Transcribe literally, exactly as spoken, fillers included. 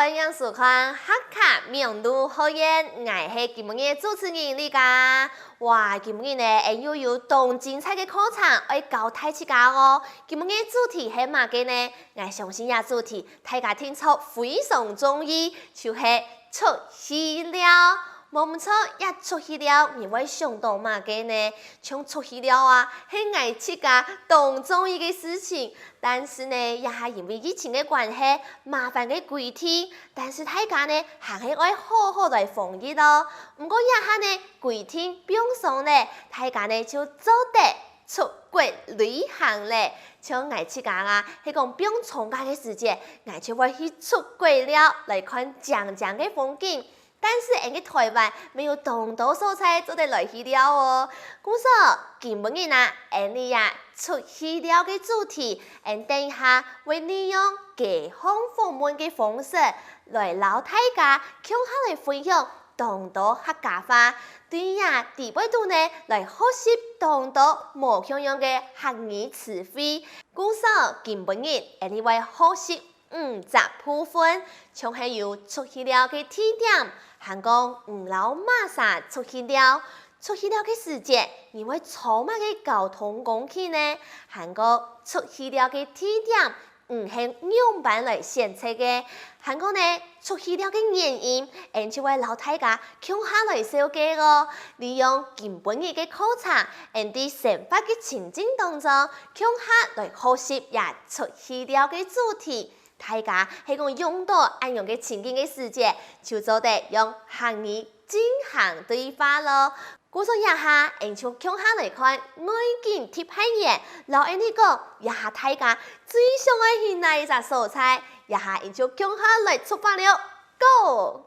歡迎收看客家網路學院，𠊎係今晡日个主持人李佳。哇，今晡日呢，𠊎又有當精彩个課程愛教大自家哦。今晡日个主題係麼个呢？𠊎相信這主題大家定著非常中意，就係出氣料。無毋著，這出氣料你會想到麼个呢？像出氣料啊，係𠊎自家當中意个事情。 但是呢，這下因為疫情个關係，麻煩个規定，但是大家呢還係愛好好來防疫哦。毋過這下呢規定放鬆咧，大家呢就做得出國旅行咧。像𠊎自家啊，係講放長假个時節，𠊎就會去出國尞，來看靚靚个風景。 但是𠊎个臺灣乜有當多所在做得來去尞哦。故所，今晡日啊，𠊎俚啊出去尞个主題，𠊎等一下會利用街坊訪問个方式，來摎大家共下來分享當多客家話，對這知背肚呢來學習當多無共樣个客語詞彙。故所，今晡日𠊎俚會學習 五隻部分，像係有出去尞个地點，還過你摎麼儕出去尞，出去尞个時節，你會坐麼个交通工具呢？還過出去尞个地點，你係仰般來選擇个？還過呢，出去尞个原因，𠊎就會摎大家共下來紹介哦。利用今晡日个課程，𠊎俚生活个情境當中，共下來學習這出去尞个主題。 大家係講用到恁樣个情境个時節，就做得用客語進行對話囉。故所這下，𠊎就共下來看外景特派員，摎𠊎俚講，這下大家最想愛去哪一隻所在？這下𠊎就共下來出發了，Go！